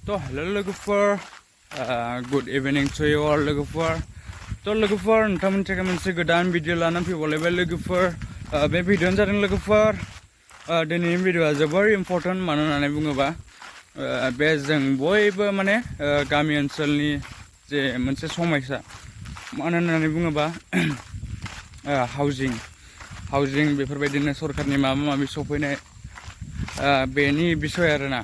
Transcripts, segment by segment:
तो हेलो लोगोफोर good evening to you all लोगोफोर तो लोगोफोर नोंथांमोननि थाखाय मोनसे गोदान भिडिअ लानानै फैबावलायबाय लोगोफोर बे भिडिअआनो जादों लोगोफोर दिनैनि भिडिअआ जोबोर इम्पर्टेन्ट मानो होननानै बुङोबा बे जों बयबो माने गामि ओनसोलनि जे मोनसे समस्या मानो होननानै बुङोबा हाउजिं बेफोरबायदिनो सरकारनि माबा माबि सफैनाय बेनि बिसय आरोना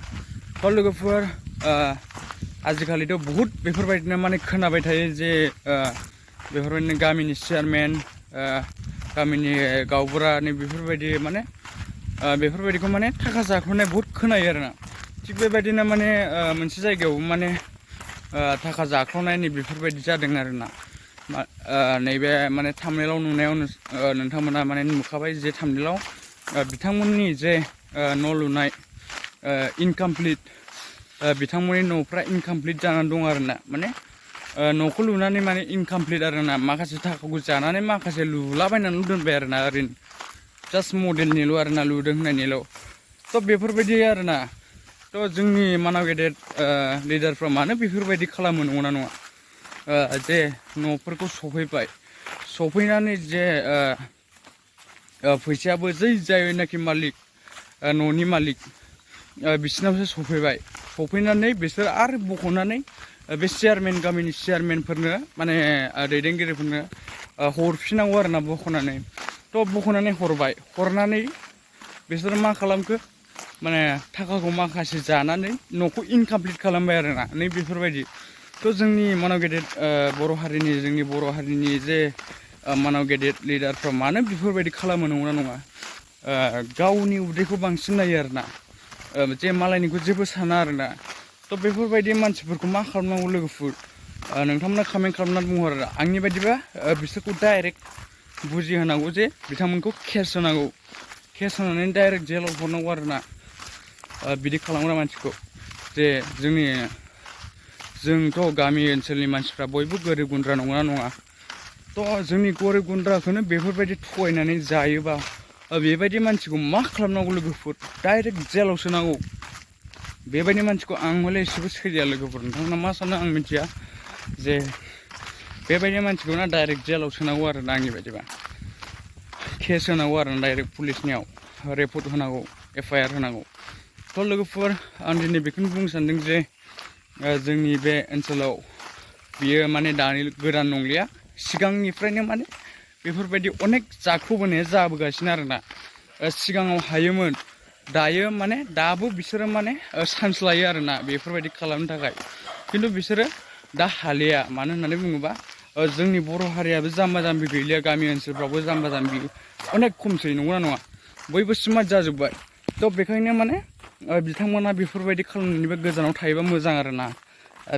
तो लोगोफोर आजिखालिथ' बहुत बेफोरबायदिनो माने खोनाबाय थायो जे बेफोरबायदिनो गामिनि चेयारमेन गामिनि गावबुरानि बेफोरबायदि माने बेफोरबायदिखौ माने थाखा जाख्ल'नाय बहुत खोनायो आरोना थिग बेबायदिनो माने मोनसे जायगायाव माने थाखा जाख्ल'नायनि बेफोरबायदि जादों आरोना नैबे माने थाम्बनेलाव नुनायाव नोंथांमोना माने नुखाबाय जे थाम्बनेलाव बिथांमोननि जे न' लुनाय इनकमप्लिट बिथांमोननि न'फ्रा इनकमप्लिट जानानै दं आरोना माने न'खौ लुनानै माने इनकमप्लिट आरोना माखासे थाखाखौ जानानै माखासे लुलाबायनानै दोनबाय आरोना ओरैनो जास्ट मडेलनिल' आरोना लुदों होननायनिल' तो बेफोरबायदि आरोना तो जोंनि मानाव गेदेर लिडारफ्रा मानो बेफोरबायदि खालामो नंगौना नङा जे न'फोरखौ सफैनानै जे फैसायाबो जै जायनाखि मालिक न'नि मालिक बिसिनावसो सफैनानै बिसोर आरो बख'नानै बे चेयारमेन गामिनि चेयारमेनफोरनो माने दैदेनगिरिफोरनो हरफिनांगौ आरोना बख'नानै तो बख'नानै हरनानै बिसोर मा खालामखो माने थाखाखौ माखासे जानानै न'खौ इनकमप्लिट खालामबाय आरोना नै बेफोरबायदि तो जोंनि मानाव गेदेर जोंनि बर' हारिनि जे मानाव गेदेर लिडारफ्रा मानो बेफोरबायदि खालामो नंगौना नङा गावनि उदैखौ बांसिन नायो आरोना जे मालायनिखौ जेबो साना आरोना तो बेफोरबायदि मानसिफोरखौ मा खालामनांगौ लोगोफोर नोंथांमोना कमेन्ट खालामनानै बुंहर आरो आंनि बायदिबा बिसोरखौ डाइरेक्ट बुजिहोनांगौ जे बिथांमोनखौ केस होनानै डाइरेक्ट जेलाव हरनांगौ आरोना बिदि खालामग्रा मानसिखौ जे जोंथ' गामि ओनसोलनि मानसिफ्रा बयबो गोरिब गुन्द्रा नंगौना नङा तो जोंनि गोरिब गुन्द्राखौनो बेफोरबायदि थगायनानै जायोबा बेबायदि मानसिखौ मा खालामनांगौ लोगोफोर डाइरेक्ट जेलाव सोनांगौ बेबायदि मानसिखौ आं हले एसेबो सैया लोगोफोर नोंथांमोना मा सानो आं मिथिया जे बेबायदि मानसिखौ ना डाइरेक्ट जेलाव सोनांगौ आरोना आंनि बायदिबा केस होनांगौ आरोना डाइरेक्ट पुलिसनियाव रिपर्ट होनांगौ FIR होनांगौ तो लोगोफोर आं दिनै बेखौनो बुंनो सानदों जे जोंनि बे ओनसोलाव बियो माने दानि गोदान नंलिया सिगांनिफ्रायनो माने बेफोरबायदि अनेक जाख्ल'बोनाया जाबोगासिनो आरोना सिगाङाव हायोमोन दायो माने दाबो बिसोरो माने चान्स लायो आरोना बेफोरबायदि खालामनो थाखाय खिन्थु बिसोरो दा हालिया मानो होननानै बुङोबा जोंनि बर' हारियाबो जाम्बा जाम्बि गैलिया गामि ओनसोलफ्रावबो जाम्बा जाम्बि अनेक खमसै नंगौना नङा बयबो स्मार्ट जाजोब्बाय तो बेखायनो माने बिथांमोना बेफोरबायदि खालामनायनिबो गोजानाव थायोबा मोजां आरोना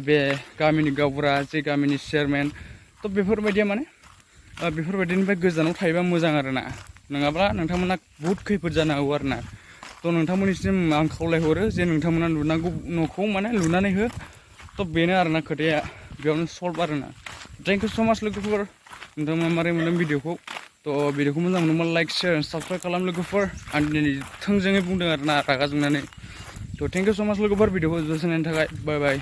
बे गामिनि गावबुरा जे गामिनि चेयारमेन तो बेफोरबायदिया माने बेफोरबायदिनिफ्राय गोजानाव थायोबा मोजां आरोना नङाब्ला नोंथांमोना बहुद खैफोद जानो हागौ आरोना तो नोंथांमोननिसिम आं खावलायहरो जे नोंथांमोना लुनांगौ न'खौ माने लुनानै हो तो बेनो आरोना खोथाया बेयावनो सल्भ आरोना थेंक इउ स' माच लोगोफोर नोंथांमोना मारै मोनदों भिडिअखौ तो भिडिअखौ मोजां मोनोब्ला लाइक शेयार साबस्क्राइब खालाम लोगोफोर आं दिनै थोंजोङै बुंदों आरोना रागा जोंनानै तो थेंक इउ स' माच लोगोफोर भिडिअखौ जोबजासिनायनि थाखाय बाय बाय